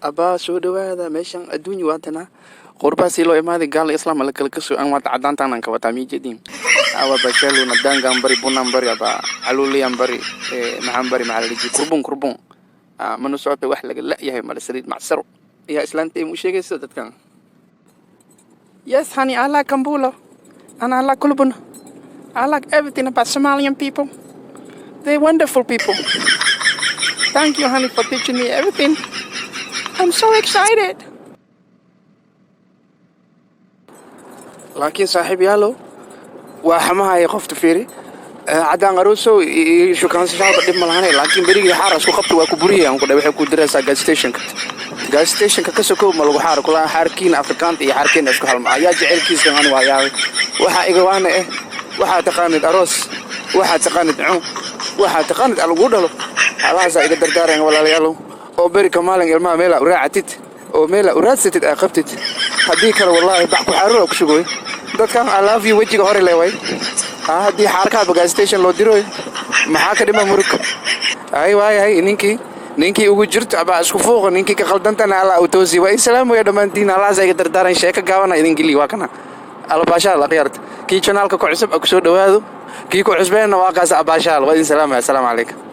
Abaa, soo dhawaada meeshan. Adduunya waatana, qurbaa sii loo imaaday, gaal islaam la kala kaso. An waata cadaantaan aan ka wataa miijedin awa bashaluna dangan bari bunan bari aba caluuliyan bari, maxaan bari, maxaa la dhihi, kurbun kurbun mana socota. Wax laga la-yahay mala saliid macsaro ayaa islaantay mu sheegaysa dadkan. Yes, honey, I like cambulo and I like kulbun. I like everything about Somalian people. They're wonderful people. Thank you, honey, for teaching me everything. I'm so excited. Laakiin saaxiib yaalow, waa xamahaya qofta fiiri caddaan arosow iyo shukaansashaaba dhib ma lahane, laakiin berigii xaar isku qabta waa ku buriyay aan ku dhahay. Waxay ku diraysaa gas stationka. Gas stationka ka sokow ma lagu xaar kula xaarkiina Afrikaanta iyo xaarkiina isku halma ayaa jecelkiisa. Ani waa yaabay. Waxaa iga waana waxaa taqaanid aroos, waxaa taqaanid cun, waxaa taqaanid alagu dhalo. Halahaasaa iga dardaarayan, walaalayaalow, oo beri ka maalin ilmaha meelaa u raacatid oo meelaa u raadsatid aa qabtid. Haddii kale, wallaahi, bac ku xaarura ku sugooy dadkan. I love you wejiga hore leeway. Haddii xaarkaaba gas station loo diroy, maxaa ka dhima murug? Ay waayahay, ninkii ugu jirto abaa isku fuuqa, ninkii ka khaldantana Allah u toosi. Waa islaamaya dhammaantiin. Allahaas iga dardaaran. Sheeko gaabana idin geliy, waa kana albaashaal. Akhyaarta, kii channelka ku cusub ku soo dhawaado, kii ku cusbeenna waa kaas abaashaal. Waa idin salaamaya. Asalaamu calaykum.